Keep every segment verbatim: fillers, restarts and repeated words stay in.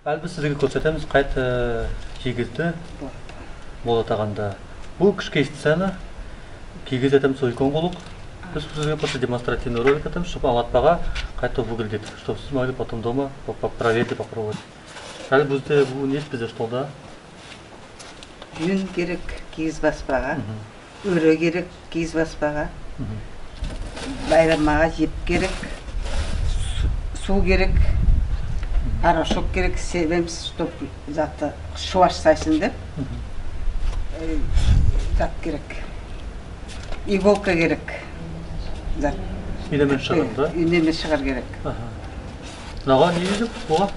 Аьли биз сизге коьрсетемиз, кайтип, э, кийгизди болатаганды. Бу кишкей сцена, кийгиз этемиз уьйкен куллык. Биз сизге просто демонстративный ролик этемиз, чтобы анълатпага, кайтип выглядит, чтобы сиз могли потом дома по- по- проверить, попробовать. Аьли бизде бу не бизде столда? Юн керек кийиз баспага. Оьре керек кийиз баспага. Байламага йип керек. Су- Сув керек. Порошок керек, себемиз, чтоб заты шуваш сайсын деп. Э, Зат керек. Иголка керек. Зат. Инемен шыгар, да? Инемен шыгар керек. Мынавга не дейди? Буга?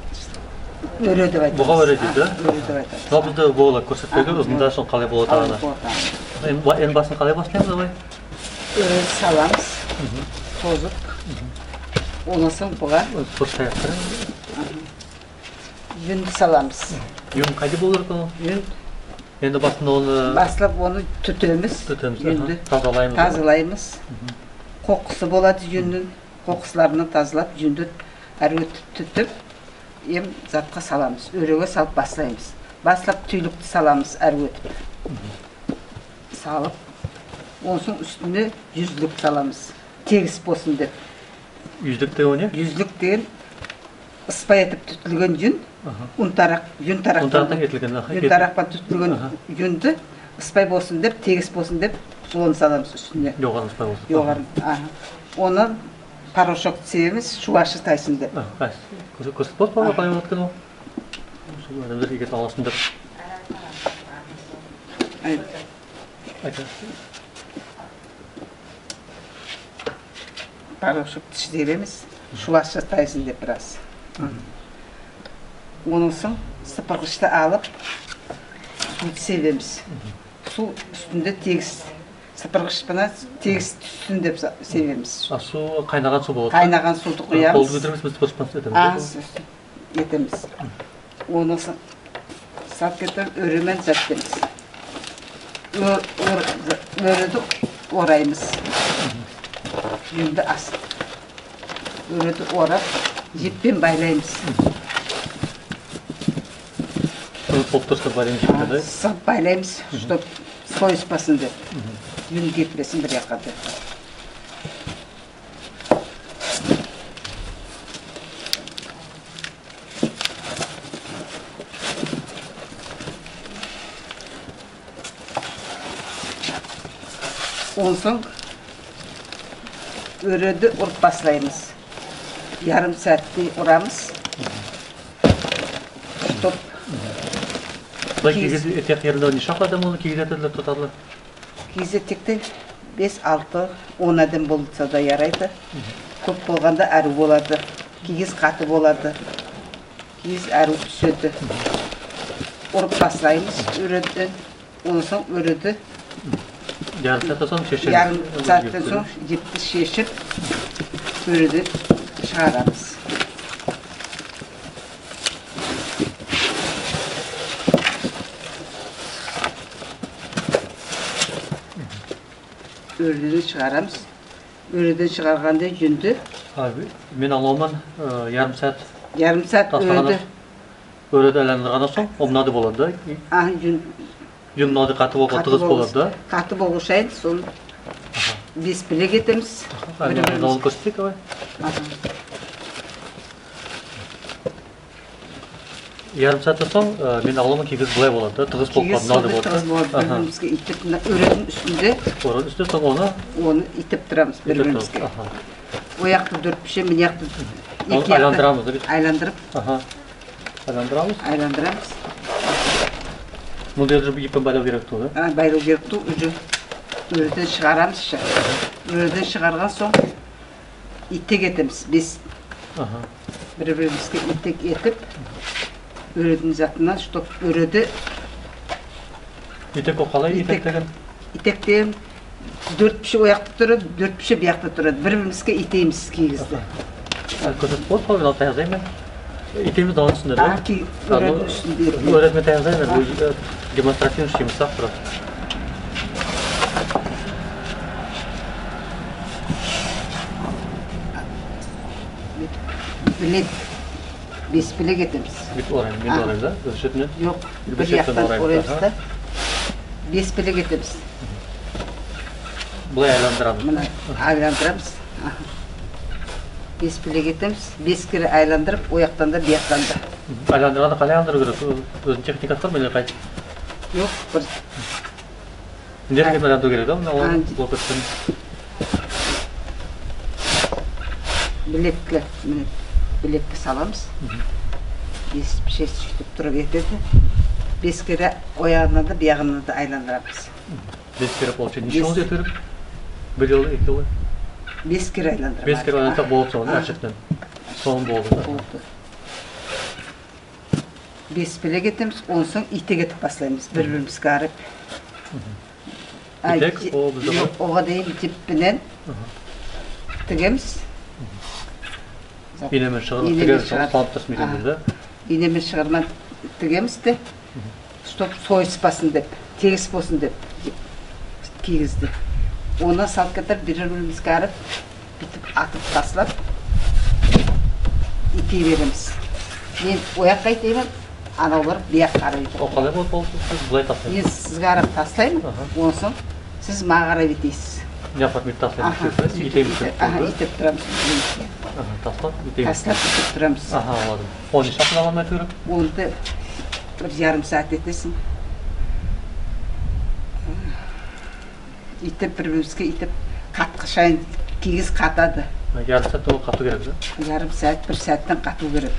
Оьре деп айтамыз. Буга оьре дейди, да? Оьре деп айтамыз. Мынав бизде бола коьрсетпеге, узында сонъ калай болатаганын. Энъ ба- энъ басын калай баслаймыз, давай? Оьре саламыз. Тозып. Оннан сонъ буга. Курсаяк. Юнди саламыз. Юн кайда болар экен ол? Юн. Энди басында оны... Баслап оны туьтемиз. Туьтемиз, юнди. Тазалаймыз. Тазалаймыз. Кокысы болады юннинъ. Кокысларыннан тазалап, юнди аьруьв этип туьтип, эм затка саламыз. Оьреге салып баслаймыз. Баслап туьйликти саламыз аьруьв этип. Салып, онсынъ уьстине юзлик саламыз. Тегис болсын деп. Юзлик деген не? Юзлик деген ыспай этип туьтилген юн, ун тарак, юн тарактан, ун тарактан этилген, аха, юн тарактан туьтилген юнди ыспай болсын деп, тегис болсын деп, соны саламыз уьстине. Йогарын ыспай болсын. Йогарын, аха. Оны порошок себемиз, шувашы тайсын деп. Аха, коьрсетип боласыз ба, калай болатаганын? Сол аьдемлер иге алсын деп. Айта. Порошокты себемиз, шувашы тайсын деп бираз. Оннан сонъ сыпыргышты алып, сувды себемиз. Сув уьстинде тегис, сыпыргыш пан тегис туьссин деп са- себемиз. А сув, кайнаган сув болады? Кайнаган сувды куямыз. Колды коьтермейсиз, биз сыпыргыш пан этемиз. А, этемиз. Оны са- салып кетип, оьремен зат этемиз. Оь- оь- Оьреди ораймыз. Юнди ас- Оьреди орап, йип пен байлаймыз. Сыгып болып турса, байлаймыз, да? Сыгып байлаймыз, чтоб сойыспасын деп. Юн кетпесин бир якка деп. Онсонъ оьреди урып баслаймыз. Ярым саьатте урамыз. Чтоб... Былай кийиз этеек еринде неше аьдем оны кийиз этеек тутадылар? Кийиз этеекте бес, алты, он аьдем болса да ярайды. Коьп болганда аьруьв болады. Кийиз каты болады. Кийиз аьруьв туьседи. Урып баслаймыз оьреден. Онсонъ оьреди... Ярым саьаттен сонъ шешемиз. Ярым саьаттен сонъ йипти шешип, оьреден шыгарамыз. Оьреден шыгарамыз. Оьреден шыгарганда юнди... А, мен анълавымнан, э, ярым саьат... Ярым саьат таслаганнан... Оьреди айландырганнан сонъ, ол мынадай болады, да? А, юн... Юн мынадай каты болып, тыгыз болады, да? Каты болган сайын, соны беспилек этемиз. Аха, ана, ана, оны коьрсетейик, давай. Аха. Ярым саьаттен сонъ, э, мен анълавымнан, кийиз былай болады, да? Тыгыз болып, кийиз мынадай сондай болады, тыгыз болады. Аха. Бир-биримизге итип, мына оьрединъ уьстинде. Оьрединъ уьстинде, сонъ оны... Оны итип турамыз бир-биримизге. Итип турамыз, аха. Ол якты доьрт пеше, мына якты... Оны эки якты айландырамыз, да, буьйтип? Айландырып. Аха. Айландырамыз. Айландырамыз. Мунда уже йип пен байлав керек тувыл, да? А, байлав керек тувыл, уже оьреден шыгарамыз ша. Оьреден шыгарган сонъ итек этемиз, бес. Аха. Бир-биримизге итек этип, оьрединъ затыннан, чтоб оьреди... Итек ол калай, итек деген? Итек деген доьрт пеше ол якта турады, доьрт пеше бу якта турады. Бир-биримизге итеймиз кийизди. Аха. А, коьрсетип болады ма, мен алып тайгазайым мен? Итемиз, да, онынъ уьстинде, да? А, ки... А, ну, оьрединъ уьстинде итеймиз. Оьрединъ тайгазайым мен, а, бу, э, демонстративный ишлеймиз, так, просто. Билет. Беспелек этемиз. Буьйтип ораймыз, мен ораймыз, да? Оьз шетиннен? Йок, бир яктан ораймыз, да. Беспелек этемиз. Булай айландырамыз. Мине, айландырамыз. Аха. Беспелек этемиз. Бес кере айландырып, о яктан да, бу яктан да. Айландырганда калай айландырув керек? Оьзининъ техникасы бар ма, или кайтип? Йок, бир Нерге байландыру керек, да, мына лопатпен? Билекке, мине, билекке саламыз. Бес, шесть суьйтип турып этеди. Бес кере о ягыннан да, бу ягыннан да айландырамыз. Бес кере получается неше йол этуьв керек? Бир йол, эки йол? Бес кере айландырамыз. Бес кере айландырсак болды сонда, аьр шетиннен. Сонъ болды, да? Болды. Беспелек этемиз, оннан сонъ итек этип баслаймыз, бир-биримизге карап. Итек, ол бизде бар. Ога дейим йип пенен тигемиз. Ийне мен шыгырып тигемиз, салып тастап уьйренген, да? Ийне мен шыгырман тигемиз де, чтоб сойыспасын деп, тегис болсын деп кийизди. Оны салып кетип, бир-биримизге карап, буьйтип атып таслап, ийтей беремиз. Мен о якка ийтеймен, анавлар бу якка карай ийтеди. Ол калай болады, ол сиз булай таслайсыз? Мен сизге карап таслайман, оннан сонъ сиз мага карап ийтейсиз. Мен буьйтип таслайман, сиз ийтейсиз, ийтеп турамыз. Аха, таслап, ийтеймиз. Таслап, ийтеп турамыз. Аха, анъладым. Оны неше заман этуьв керек? Оны да бир ярым саьат этесинъ. Ийтип, бир-биримизге ийтип, каткы шайын, кийиз катады. Ярым саьат ол катув керек, да? Ярым саьат, бир саьаттан катув керек.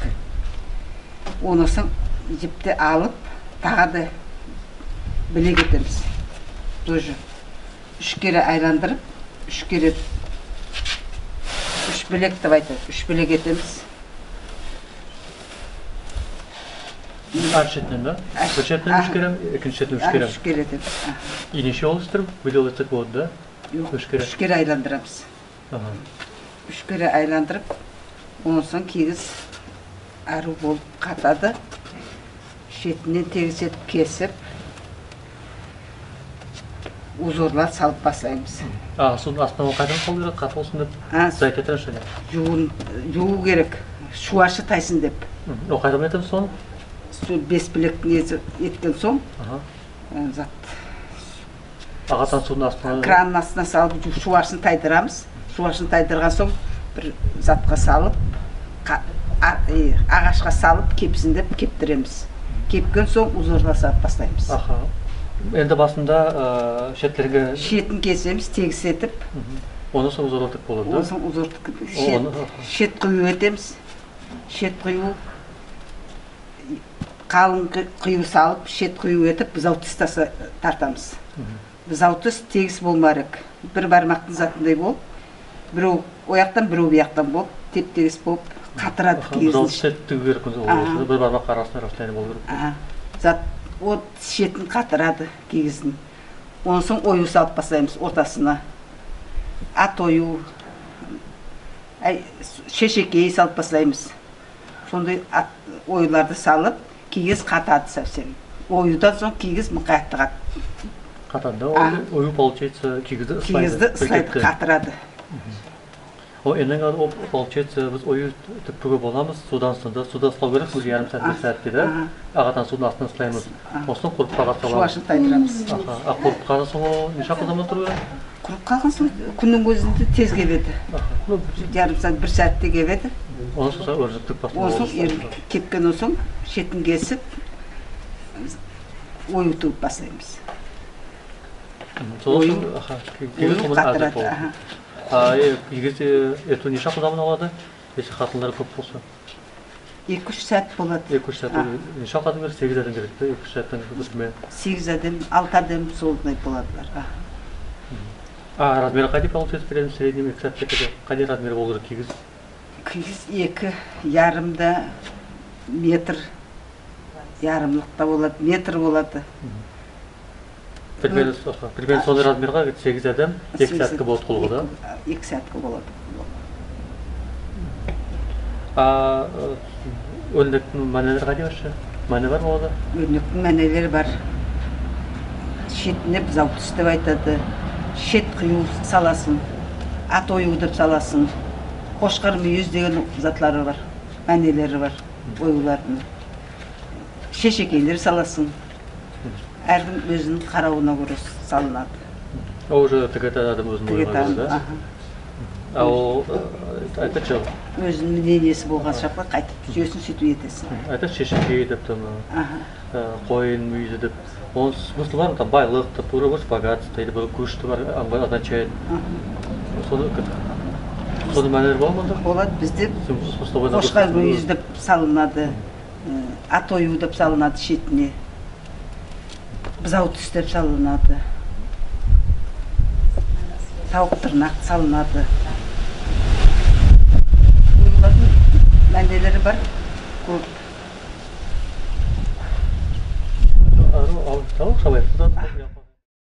Оннан сонъ йипти алып, тагы да билек этемиз. Тоже уьш кере айландырып, уьш кере, уьш билек деп айтады, уьш билек этемиз. Аьр шетиннен, да? Бир шетиннен уьш кере, экинши шетиннен уьш кере. Уьш кере этемиз. Аха. И неше йол этсек, бир йол этсек болады, да? Йок, уьш кере. Уьш кере айландырамыз. Аха. Уьш кере айландырып, оннан сонъ кийиз аьруьв болып катады. Шетиннен тегис этип кесип, узорлар салып баслаймыз. А, судынъ астына ол кайдан салув керек, катты болсын деп? А, зайка этемиз, что ли? Ювын, ювув керек, шувашы тайсын деп. Ол кайда этемиз соны? Сол беспелектинъ неси эткен сонъ, аха, э, зат. Агатаган судынъ астына. Краннынъ астына салып, шу-, шувашын тайдырамыз. Шувашын тайдырган сонъ, бир затка салып, ка-, а-, э, агашка салып, кепсин деп кептиремиз. Кепкен сонъ, узорлар салып баслаймыз. Аха. Энди басында, э, шетлерге... Шетин кесемиз, тегис этип. Оннан сонъ узор тигип болады, да? Оннан сонъ узор тигип, шет, аха, шет кыюв этемиз. Шет кыюв, калынъ кы-, кыюв салып, шет кыюв этип, бузав тис таса-, тартамыз. Бузав тис тегис болмага керек. Бир бармактынъ затындай болып, бирев о яктан, бирев бу яктан болып, теп-тегис болып, катырады кийиздинъ. Аха, бузав тис тигуьв керек, аха, бир бармак арасында расстояние болув керек. Аха. Зат, о шетин катырады кийиздинъ. Оннан сонъ оюв салып баслаймыз ортасына. Ат оюв, аьй, шешекей салып баслаймыз. Сондай ат-, оювларды салып, кийиз катады совсем. Оювдан сонъ кийиз мукаят катады. Катады, да? Аха. Оюв, получается, кийизди ыслайды. Кийизди ыслайды, катырады. Ол эннен калды, ол, получается, биз оюв тигуьвге боламыз, сувдан сонъ да, сувда ыслав керек, бир ярым саьат, бир саьатте, да? Аха. Агатаган судынъ астына ыслаймыз. Аха. Осыны курытпага саламыз. Шувашын тайдырамыз. Аха. А курып калган сонъ ол неше заман турув керек? Курып калган сонъ куьннинъ коьзинде тез кебеди. Аха. Ну, ярым саьат, бир саьатте кебеди. Оннан сонъ оьрнек тигип баслаймыз. Оннан сонъ оьрнек кепкеннен сонъ шетин кесип, оюв тигип баслаймыз. Соннан сонъ, аха, кийиз катырады, аха. А, э, кийиз, э, этуьв неше заман алады, если хатынлар коьп болса? Эки-уьш саьат болады. Эки-уьш саьат. Аха. Неше аьдем керек? Сегиз аьдем керек пе? Эки-уьш саьаттан бир мен. Сегиз аьдем, алты аьдем солай боладылар. Аха. А размери кайдай получается, примерно, в среднем эки саьатте кайдай размер болув керек кийиз? Кийиз эки ярым да, метр ярымлык та болады, метр болады. Примерно, аха, примерно сондай размерге сегиз аьдем эки саьатке болады куллыгы, да? Эки саьатке болады. А, э, оьрнектинъ маьнелери кайдай вообще? Маьне бар ма онда? Оьрнектинъ маьнелери бар. Шетине бузав тис деп айтады. Шет кыюв саласынъ. Ат оюв деп саласынъ. Кошкар муьйиз деген затлары бар. Маьнелери бар. оюлардынъ. Шешекейлер саласынъ. Аьр ким оьзининъ каравына коьре салынады. Ол уже тигетаган аьдем оьзининъ ойына коьре, да? Аха. А ол, э, айтпашы. Оьзининъ мнениеси болган шаклы кайтип суьесинъ, суьйтип этесинъ. Айтпашы, шешекей деп, там, аха, э, койын муьйизи деп. Оны мусульман там байлык деп, уже больше богатство, или бир куьш деп, означает. Аха. Соны, соны маьнелери бар ма онда? Болады, бизде кошкар муьйиз деп салынады. Э, ат ою деп салынады шетине. Бузав тис деп салынады. Тавык тырнак салынады. Оюлардынъ маьнелери бар коьп. Ары, ал, тавык савайык.